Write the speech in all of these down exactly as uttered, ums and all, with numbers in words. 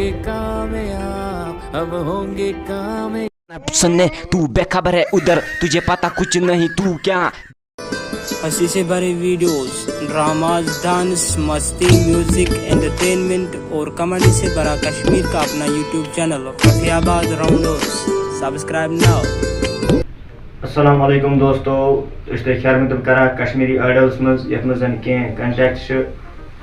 कामयाब, अब होंगे कामयाब। सुनने, तू बेखबर है उधर, तुझे पता कुछ नहीं, तू क्या। हंसी से भरे वीडियोस, ड्रामाज, डांस, मस्ती, म्यूजिक, एंटरटेनमेंट और कॉमेडी से भरा कश्मीर का अपना YouTube चैनल रफियाबाद राउंडोस। Subscribe now. السلام علیکم دوستو، أسۍ چھِ تۄہہِ خیر مقدم کران کشمیری آیڈلس منٛز، یَتھ منٛز زَن کینٛہہ کنٹیکٹ چھِ،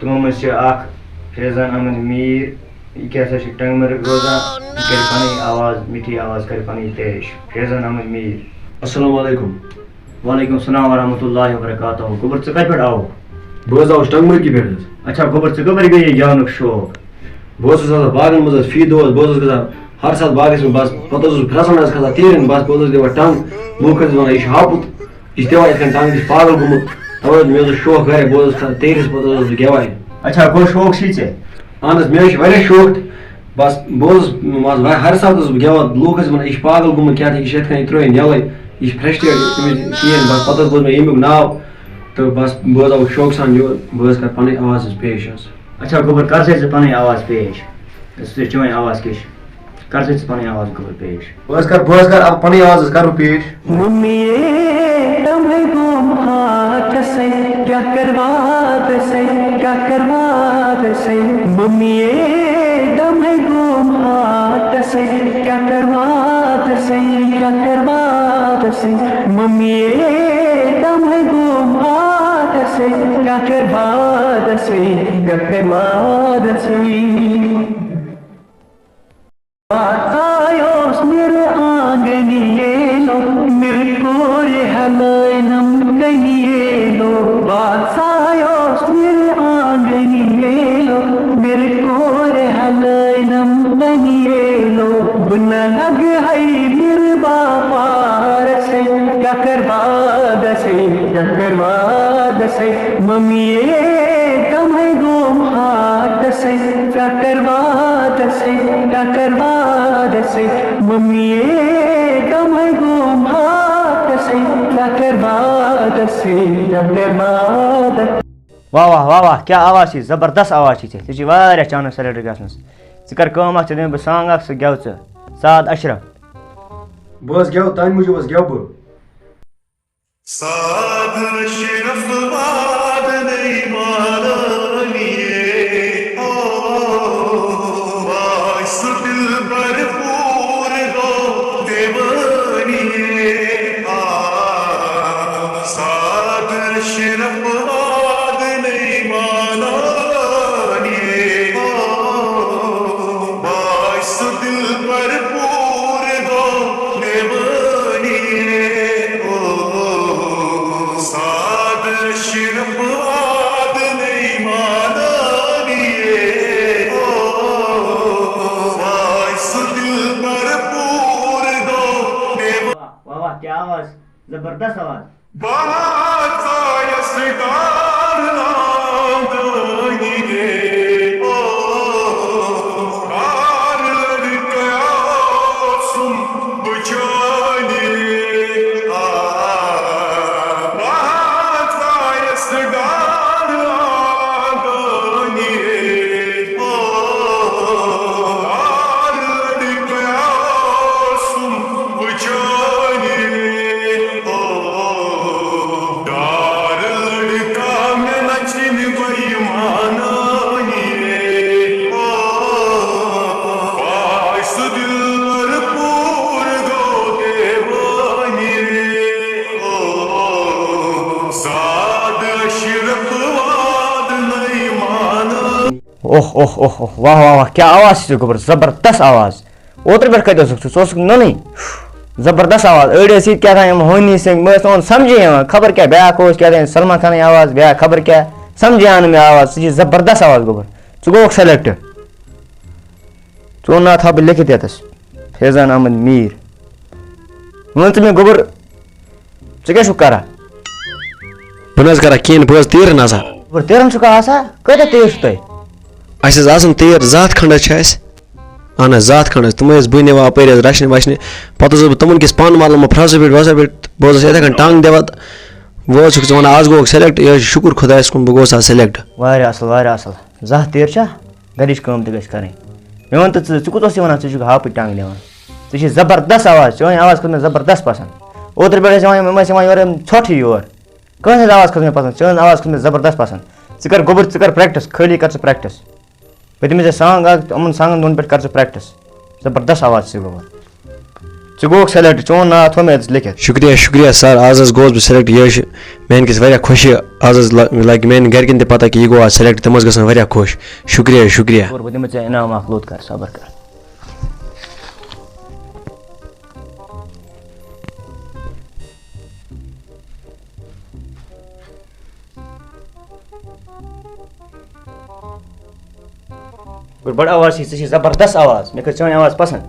تِمو منٛز چھِ اکھ فیضان احمد میٖر۔ یہِ کیٛاہ سا چھُ ٹنٛگہٕ مٔرگ روزان، یہِ کرِ پنٕنۍ آواز، میٖٹھی آواز کرِ پنٕنۍ پیش۔ فیضان احمد میٖر۔ السلام علیکم۔ وعلیکم السلام ورحمۃ اللہ وبرکاتہ۔ گوٚبُر، ژٕ کتہِ پٮ۪ٹھ آوُکھ؟ بہٕ حظ آوُس ٹنٛگہٕ مٔرگہِ پٮ۪ٹھ حظ۔ اچھا گوٚبُر، ژےٚ کَپٲرۍ گٔیے گٮ۪ونُک شوق؟ بہٕ اوسُس آسان باغن منٛز حظ، فی دۄہ حظ، بہٕ اوسُس گژھان ہر ساتہٕ باغس منٛز، بس پتہٕ اوسُس پھرٛسان حظ کھسان تیٖرن، بس بہٕ اوسُس دِوان ٹنٛگ، لوٗکھ ٲسۍ وَنان، "یہِ چھُ ہاپُت، یہِ چھُ دِوان یِتھ کٔنۍ ٹنٛگ، یہِ چھُ پاگل گوٚمُت۔" تَوَے حظ مےٚ اوس شوق واریاہ، بہٕ اوسُس کھسان تیٖرِس، پتہٕ اوسُس بہٕ گٮ۪وان۔ اچھا، گوٚو شوق چھُے ژےٚ؟ اہن حظ، مےٚ حظ چھُ واریاہ شوق تہٕ بس بہٕ اوسُس، مان ژٕ، ہر ساتہٕ اوسُس بہٕ گٮ۪وان، لوٗکھ ٲسۍ وَنان، "یہِ چھُ پاگل گوٚمُت کِنہٕ یہِ چھُ یِتھ کٔنۍ، یہِ ترٛٲیِن یَلَے، یہِ چھُ فرٛسٹریٹ، أمِس چھُنہٕ کِہیٖنۍ۔" بس پتہٕ حظ بوٗز مےٚ ییٚمیُک ناو تہٕ بس بہٕ حظ آوُس شوقہٕ سان یور، بہٕ حظ کَرٕ پَنٕنۍ آواز حظ پیش حظ۔ اچھا گوٚبُر، کر سا ژٕ پنٕنۍ آواز پیش۔ یۄس ژےٚ چٲنۍ آواز کیٛاہ چھِ؟ کر سا ژٕ پنٕنۍ آواز گوٚبُر پیش۔ بہٕ حظ کر، بہٕ حظ کر اب پنٕنۍ آواز حظ کرو پیش۔ ممیے دمے گوم ہاتھ سے، کیا کروا دسے، کیا کروا دسے۔ ممیے دمے گوم ہاتھ سے، کیا کروا دسے، کیا کروا دسے۔ ممیے دمے گوم ہاتھ سے، کیا کروا دسے، کیا کروا دسے۔ آیوس میر آنگن ییلو، میر کورِ ہلٲینم کنہِ ییلو۔ بہٕ ژایوس میر آنگن ییلو، میر کورِ ہلٲینم کنہِ ییلو۔ بہٕ نہ لگہٕ ہے میر باپارسے، ککر وادسے، ککر وادسے۔ ممیے کمے گوم ہاتسے، ککر وادسے، ککر وادسے۔ ممیے کمے گوم ہاتسے، ککر وادسے، ککر وادسے۔ واہ واہ واہ واہ، کیٛاہ آواز چھِ، زبردست آواز چھِ ژےٚ، ژےٚ چھِ واریاہ چانس سلیکٹ گژھنس۔ ژٕ کر کٲم اکھ، ژےٚ دِمے بہٕ سانگ اکھ، سُہ گٮ۪و ژٕ، سعد اشرف۔ بہٕ حظ گٮ۪و، تُہنٛدِ موٗجوٗب حظ گٮ۪و بہٕ۔ سعد اشرف وادنے مانانیے، او، وای سُہ دلبر پوٗرٕ گوٚو دیوانیے، آ، سعد اشرف وادنے مانانیے، او، وای سُہ دلبر پوٗرٕ گوٚو دیوانیے، او، سعد اشرف وادنے مانانیے، او، وای سُہ دلبر پوٗرٕ گوٚو دیوانیے۔ واہ واہ واہ، کیٛاہ آواز، زبردست آواز۔ بہٕ ہسا یس ڈار آنگنہِ، او، ڈار لڑکہٕ اوسُم بہٕ چانہِ، آ، بہٕ ہسا یس ڈار آنگنہِ، او، ڈار لڑکہٕ اوسُم بہٕ چانہِ۔ ڈار لڑکا مےٚ نہ چھِنہٕ بےٚ ایمانٲنی۔ پاے سُہ دلبر پوٗرٕ گوٚو دیوانہِ۔ سعد اشرف واد نہ ایمانٲنی۔ اوہ اوہ اوہ اوہ، واہ واہ واہ، کیٛاہ آواز چھِ ژےٚ گوٚبُر، زبردست آواز۔ اوترٕ پٮ۪ٹھ کَتہِ اوسُکھ ژٕ؟ ژٕ اوسُکھ نوٚنُے۔ زبردست آواز۔ أڑۍ ٲسۍ ییٚتہِ کیٛاہ تام یِم ہونی سِنگھ، مےٚ ٲسۍ نہٕ یِوان سمجھے یِوان۔ خبر کیٛاہ بیٛاکھ اوس، کیٛاہ تام سلمان خانٕنۍ آواز، بیٛاکھ خبر کیٛاہ۔ سمجھے آو نہٕ مےٚ آواز۔ ژٕ چھِ زبردست آواز گوٚبُر۔ ژٕ گوٚوُکھ سِلیکٹ۔ چون ناو تھاوٕ بہٕ لیکھِتھ یَتَس۔ فیضان احمد میٖر۔ وَن ژٕ مےٚ گوٚبُر، ژٕ کیٛاہ چھُکھ کران؟ بہٕ نہ حظ کران کِہیٖنۍ، بہٕ حظ تیٖرَن آسان۔ گوٚبُر، تیٖرَن چھُکھ آسان؟ کۭتیٛاہ تیٖر چھِ تۄہہِ؟ اَسہِ حظ آسان تیٖر زٕ ہَتھ کھنٛڈ حظ چھِ اَسہِ۔ اَہَن حظ، زٕ ہَتھ کھنٛڈ حظ۔ تِم حظ بہٕ نِوان اَپٲرۍ حظ رَچھنہِ وَچھنہِ۔ پَتہٕ حظ اوسُس بہٕ تِمَن کِس پانہٕ مَلان یِمَن پھرٛسہٕ پٮ۪ٹھ وَسہٕ پٮ۪ٹھ۔ بہٕ حظ اوسُس یِتھَے کٔنۍ ٹانٛگ دِوان۔ وۄنۍ حظ چھُکھ ژٕ وَنان آز گوٚوُکھ سِلیکٹ، یہِ حظ چھُ شُکُر خۄدایَس کُن، بہٕ گوٚوُس آز سِلیکٹ۔ واریاہ اَصٕل، واریاہ اَصٕل۔ زٕ ہَتھ تیٖر چھا؟ گَرِچ کٲم تہِ گژھِ کَرٕنۍ۔ مےٚ وَن تہٕ ژٕ، ژٕ کوٗتاہ اوس یہِ وَنان، ژٕ چھُکھ ہاپٕچ ٹانٛگ دِوان؟ ژےٚ چھِ زبردست آواز، چٲنۍ آواز کھٔژ مےٚ زبردست پَسنٛد۔ اوترٕ پٮ۪ٹھ ٲسۍ یِوان یِم، یِم ٲسۍ یِوان یورٕ، یِم ژھۄٹھ ہِوۍ یور۔ کٕہٕنٛز آواز کھٔژ مےٚ پَسنٛد، چٲنۍ آواز کھٔژ مےٚ زبردست پَسنٛد۔ ژٕ کر گوٚبُر، ژٕ کر practice، خٲلی کر ژٕ practice۔ بہٕ دِمے ژےٚ song اکھ، یِمَن songن دۄن پٮ۪ٹھ کر ژٕ practice۔ زبردست آواز چھِ ژےٚ گوٚبُر۔ ژٕ گوٚوُکھ select، چون ناو تھوٚو مےٚ اَتہِ لیکھِتھ۔ شُکریہ، شُکریہ sir، آز حظ گوس بہٕ select۔ یہِ حظ چھِ میٛانہِ کِس واریاہ خوشی، آز حظ ل-، لَگہِ میٛانٮ۪ن گرِکٮ۪ن تہِ پَتہ کہِ یہِ گوٚو آز select، تِم حظ گژھن واریاہ خۄش۔ شُکریہ، شُکریہ۔ اور بہٕ دِمہٕ ژےٚ انعام اکھ، لوٚت کر، صبر کر۔ اور بڑٕ آواز چھِ، ژےٚ چھِ زبردست آواز، مےٚ کھٔژ چٲنۍ آواز پسنٛد۔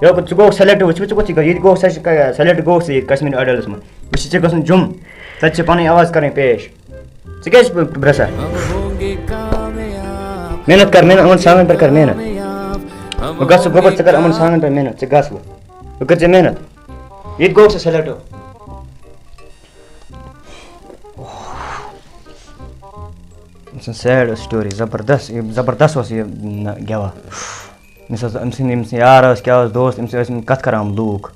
یہِ ژٕ گوٚوُکھ select، وٕچھ، وٕچھ، وٕچھ، یہِ گوٚو select گوٚوُکھ ژٕ یہِ Kashmir Idolس منٛز۔ وٕچھ، ژےٚ گژھُن جوٚم، تَتہِ چھِ پنٕنۍ آواز کرٕنۍ پیش۔ ژٕ کیٛازِ چھُکھ برٛسان؟ محنت کر، محنت، یِمن songن پٮ۪ٹھ کر محنت۔ وۄنۍ گژھ ژٕ گوٚبُر، ژٕ کر یِمن songن پٮ۪ٹھ محنت، ژٕ گژھ وۄنۍ۔ وۄنۍ کٔرۍ زِ محنت۔ یہِ تہِ گوٚو ژےٚ select۔ أمۍ سٕنٛز sad story، زبردست، یہِ زبردست اوس یہِ، نہ، گٮ۪وان۔ أمِس اوس، أمۍ سٕنٛدۍ، أمۍ سٕنٛدۍ یار ٲسۍ، کیٛاہ اوس، دوست، أمۍ سٕنٛدۍ ٲسۍ یِم کَتھ کَران یِم لوٗکھ۔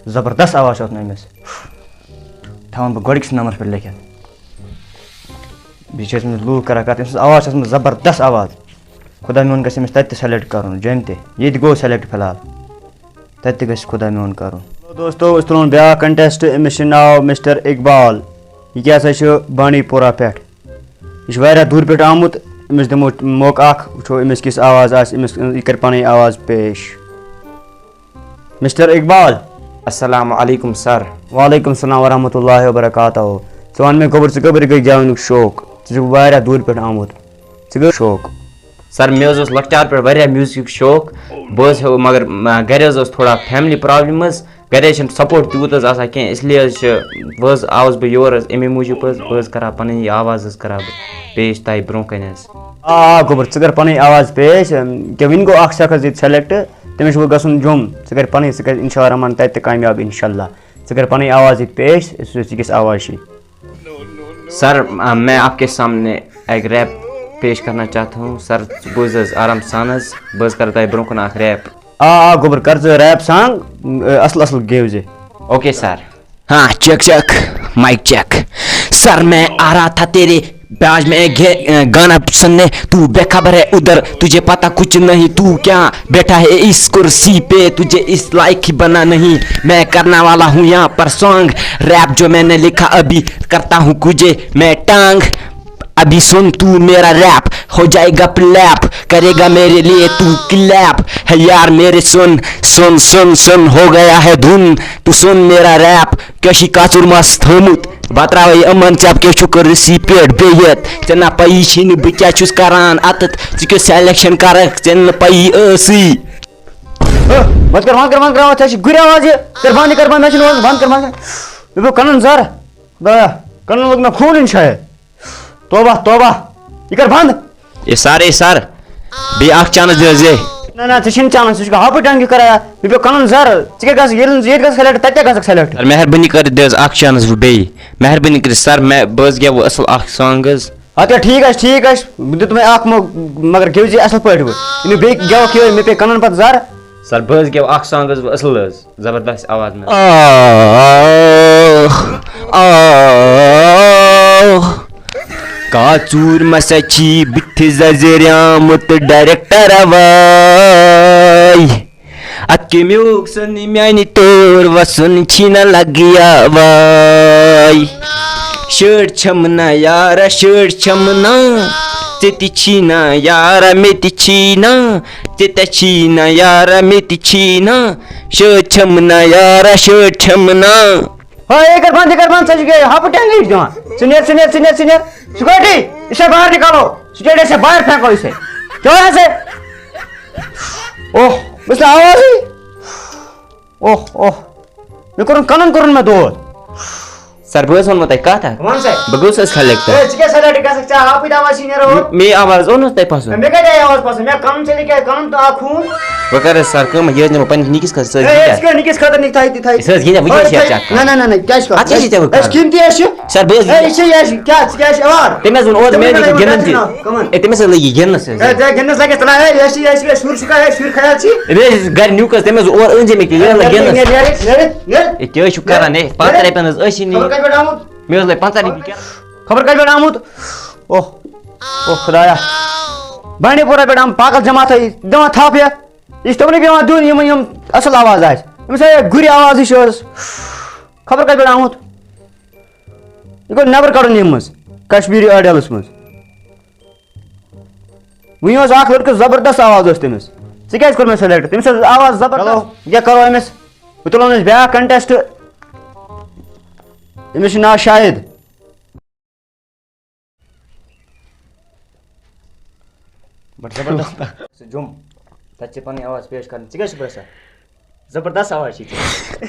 زبردست آواز چھِ اوسمُت أمِس۔ تھاوَن بہٕ گۄڈٕنِکسٕے نمبرَس پٮ۪ٹھ لیکھِتھ۔ بیٚیہِ چھِ ٲسمٕتۍ لوٗکھ کَران کَتھ، أمۍ سٕنٛز آواز چھِ ٲسمٕژ زبردست آواز۔ خۄدا میون گژھِ أمِس تَتہِ تہِ select کَرُن، جوٚمہِ تہِ۔ ییٚتہِ گوٚو select فی الحال۔ تَتہِ تہِ گژھِ خۄدا میون کَرُن۔ دوستو، أسۍ تُلون بیٛاکھ contest، أمِس چھِ ناو مسٹر اقبال۔ یہِ کیٛاہ سا چھُ بانڈی پورہ پٮ۪ٹھ۔ یہِ چھُ واریاہ دوٗرِ پٮ۪ٹھ آمُت۔ أمِس دِمو موقعہٕ اکھ، وٕچھو أمِس کِژھ آواز آسہِ، أمِس، یہِ کَرِ پَنٕنۍ آواز پیش۔ مسٹر اقبال۔ السلام علیکم سر۔ وعلیکم السلام ورحمۃ اللہ وبرکاتہ۔ ژٕ وَن مےٚ گوٚبُر، ژٕ کَپٲرۍ گٔے گٮ۪ونُک شوق؟ ژٕ چھُکھ واریاہ دوٗرِ پٮ۪ٹھ آمُت۔ ژٕ گٔے شوق؟ سر، مےٚ حظ اوس لۄکچار پٮ۪ٹھ واریاہ میوٗزکُک شوق۔ بہٕ حظ ہیوٚو، مگر، م-، گرِ حظ ٲس تھوڑا family problem حظ۔ گرِ حظ چھِنہٕ support تیوٗت حظ آسان کینٛہہ، اس لیے حظ چھِ، بہٕ حظ آوُس بہٕ یور حظ اَمے موٗجوٗب حظ۔ بہٕ حظ کَرٕ ہا پَنٕنۍ یہِ آواز حظ کَرٕ ہا بہٕ پیش تۄہہِ برونٛہہ کَنہِ حظ۔ آ، آ، گوٚبُر، ژٕ کَر پَنٕنۍ آواز پیش۔ اَم، کیٛاہ وٕنہِ گوٚو اَکھ شخص ییٚتہِ select، تٔمِس چھُ وۄنۍ گژھُن جوٚم۔ ژٕ کَر پَنٕنۍ، ژٕ کَر اِنشاء الرحمٰن تَتہِ تہِ کامیاب اِنشاء اللہ۔ ژٕ کَر پَنٕنۍ آواز ییٚتہِ پیش، أسۍ وٕچھو ژٕ کِژھ آواز چھِ۔ سر، آ، میں آپ کے سامنے ایک ریپ پیش کرنا چاہتا ہوں۔ سر، بوز حظ آرام سان حظ، بہٕ حظ کرٕ تۄہہِ برونٛہہ کُن اکھ ریپ۔ آ، آ، گوٚبُر، کر ژٕ ریپ سانگ، ٲ، اصل اصل گیو زِ۔ Okay sir. ہاں، چیک چیک، مائک چیک۔ سر، میں آ رہا تھا تیرے پیاج میں گے-، گانا سننے، تو بے خبر ہے ادھر، تجھے پتا کچھ نہیں، تو کیا بیٹھا ہے اس کرسی پہ، تجھے اس لائق ہی بنا نہیں۔ میں کرنا والا ہوں یہاں پر سانگ، ریپ جو میں نے لکھا ابھی کرتا ہوں کجے میں ٹانگ۔ ابھی سن تو میرا ریپ، ہو جائے گا پلیپ، کرے گا میرے لیے تو کلیپ۔ ہے یار میرے سن، سن، سن، سن، ہو گیا ہے دھن، تو سن میرا ریپ۔ کیٛاہ چھُے کَژُر مَس تھوٚمُت؟ بہٕ ترٛاوَے یِمَن ژےٚ کیٛاہ چھُکھ کٔرٕتھ سی پٮ۪ٹھ بِہِتھ؟ ژےٚ نہ پَیی چھے نہٕ بہٕ کیٛاہ چھُس کَران اَتَتھ، ژٕ کیُتھ selection کَرَکھ، ژےٚ نہٕ پَیی ٲسٕے۔ ہہ، بنٛد کر، بنٛد کر، بنٛد کر، ژےٚ چھِ گُرۍ آواز یہِ۔ کر بنٛد، یہِ کر بنٛد، مےٚ چھِنہٕ وَنان بنٛد کر، بنٛد کر۔ مےٚ پیوٚو کَنَن زَر۔ خدایا، کَنَن لوٚگ مےٚ خوٗن اِنشاے۔ توبہ، توبہ۔ یہِ کر بنٛد۔ اے سر، اے سر، بیٚیہِ اکھ chance دِ حظ یے۔ نہ، نہ، ژےٚ چھِنہٕ chance، ژٕ چھُکھ ہاپُے ٹنٛگہِ کران۔ مےٚ پیوٚو کَنَن زَر۔ ژٕ کیٛاہ گژھ، ییٚلہِ نہٕ ژٕ ییٚتہِ گژھ select، تَتہِ کیٛاہ گژھکھ select؟ سر، مہربٲنی کٔرِتھ دِ حظ اکھ chance وۄنۍ بیٚیہِ۔ مہربٲنی کٔرِتھ سر، مےٚ، بہٕ حظ گٮ۪وٕ اَصٕل اکھ song حظ۔ اَدٕ کیٛاہ، ٹھیٖک آسہِ، ٹھیٖک آسہِ، بہٕ دِمہٕ تۄہہِ اکھ مو-، مگر گٮ۪و زِ اَصٕل پٲٹھۍ وۄنۍ۔ ییٚلہِ مےٚ بیٚیہِ گٮ۪وَکھ یِہوٚے، مےٚ پیٚیہِ کَنَن پَتہٕ زَر۔ سر، بہٕ حظ گٮ۪وٕ اکھ song حظ وۄنۍ اَصٕل حظ۔ زبردست آواز منٛز۔ آہ، آہ، کاژوٗر مسا چھی بٕتھِ ززیریٛامُت ڈایریکٹر اَوَے۔ اَتھ کیٚمیُک سُن میٛانہِ ٹٲر وَسُن چھی نہ لگیا واے۔ شٲٹ چھَم نہ یارا، شٲٹ چھَم نہ۔ ژےٚ تہِ چھی نہ یارا، مےٚ تہِ چھی نہ۔ ژےٚ تہِ چھی نہ یارا، مےٚ تہِ چھی نہ۔ شٲٹ چھَم نہ یارا، شٲٹ چھَم نہ۔ ہاں، یہِ کر بنٛد، یہِ کر بنٛد، ژٕ چھُکھ یہِ ہاپہٕ ٹٮ۪نٛگہٕ ہِش دِوان۔ ژٕ نیر، ژٕ نیر، ژٕ نیر، ژٕ نیر۔ سِکیورٹی، اسے باہر نکالو۔ سِکیورٹی، اسے باہر پھینکو اسے۔ کیوں ہے اسے؟ اوہ، بہٕ چھُس نہٕ آوازٕے۔ اوہ، اوہ۔ مےٚ کوٚرُن کَنَن کوٚرُن مےٚ دود۔ سر، بہٕ حظ وَنہو تۄہہِ کَتھ اَکھ۔ وَن سا۔ بہٕ گوٚوُس حظ select۔ ہے، ژٕ کیٛاہ select گژھکھ؟ ژےٚ آپٕے دوا چھی نیران۔ مےٚ آواز اوٚن حظ تۄہہِ پَسنٛد؟ مےٚ کَتہِ آیہِ آواز پَسنٛد؟ مےٚ کَنَن ژےٚ نہٕ کیٛازِ کَنَن تہٕ آو خوٗن؟ بہٕ کَرٕ حظ سَر کٲم، یہِ حظ نِمو پنٛنِس نِکِس خٲطرٕ، سُہ حظ ہے، گِنٛدِ اَتھ۔ أسۍ کَرو نِکِس خٲطرٕ نِکۍ تھاوِ تہِ تھاوِ۔ أسۍ حظ گِنٛدِ اَتھ، وٕچھ حظ یہِ حظ چیک کَرو۔ نہ، نہ، نہ، نہ، کیٛاہ چھِ کَرُن؟ اَتھ کیٛاہ چھِ ژےٚ وۄنۍ ہے، یہِ کَرُن؟ چھِ، یہِ چھِ، کیٛاہ ژٕ کیٛاہ چھِ یِوان؟ تٔمۍ حظ ووٚن اورٕ مےٚ حظ یہِ گِنٛدُن تہِ۔ کٕمَن؟ ہے، تٔمِس حظ لٔگۍ یہِ گِنٛدنَس حظ۔ ہے، ژےٚ گِنٛدنَس لَگٮ۪س تَلہٕ، ہے، یہِ حظ چھِ، یہِ حظ چھِ، شُر چھُکھا، ہے، شُر خیال چھِ۔ أمۍ حظ گَرِ نیوٗکھ حظ، تٔمۍ حظ اور أنۍ زِ مےٚ کہِ یہِ حظ گِنٛدنَس۔ نیرِ، نیرِ، نیرِ۔ ہے، کیٛاہ حظ چھُ کَران، ہے؟ پانٛژھ ہَتھ رۄپیَن حظ ٲسی نہٕ خبر یہِ۔ کَتہِ پٮ۪ٹھ آمُت؟ مےٚ حظ لٔگۍ پنٛژاہ رۄپیہِ کیٛاہ؟ خبر کَتہِ پٮ۪ٹھ آمُت؟ اوہ، اوہ خۄدایا۔ بانڈی پورہ پٮ۪ٹھ آمُت پاگل جماعت ہے، دِوان تھَپھ ہے۔ یہِ چھِ تِمنٕے پٮ۪وان دیُن، یِمَن یِم اَصٕل آواز آسہِ۔ أمِس ہے گُرِ آواز ہِش ٲس۔ خبر کَتہِ پٮ۪ٹھ آمُت؟ یہِ گوٚو نٮ۪بر کَڑُن ییٚمہِ منٛز، کشمیٖری آیڈلَس منٛز۔ وٕنہِ اوس اَکھ لٔڑکہٕ، زبردست آواز ٲس تٔمِس۔ ژےٚ کیٛازِ کوٚر مےٚ سِلٮ۪کٹ؟ تٔمِس ٲس آواز زبردست۔ چلو۔ یہِ کیٛاہ کَرو أمِس؟ وۄنۍ تُلو أمِس بیٛاکھ کنٹیسٹ۔ أمِس چھُ ناو شاہد۔ بٹ زبردست۔ سُہ جوٚم۔ تَتہِ چھِ پَنٕنۍ آواز پیش کَرٕنۍ۔ ژٕ کیٛاہ چھُکھ باسان؟ زبردست آواز چھِ ژےٚ۔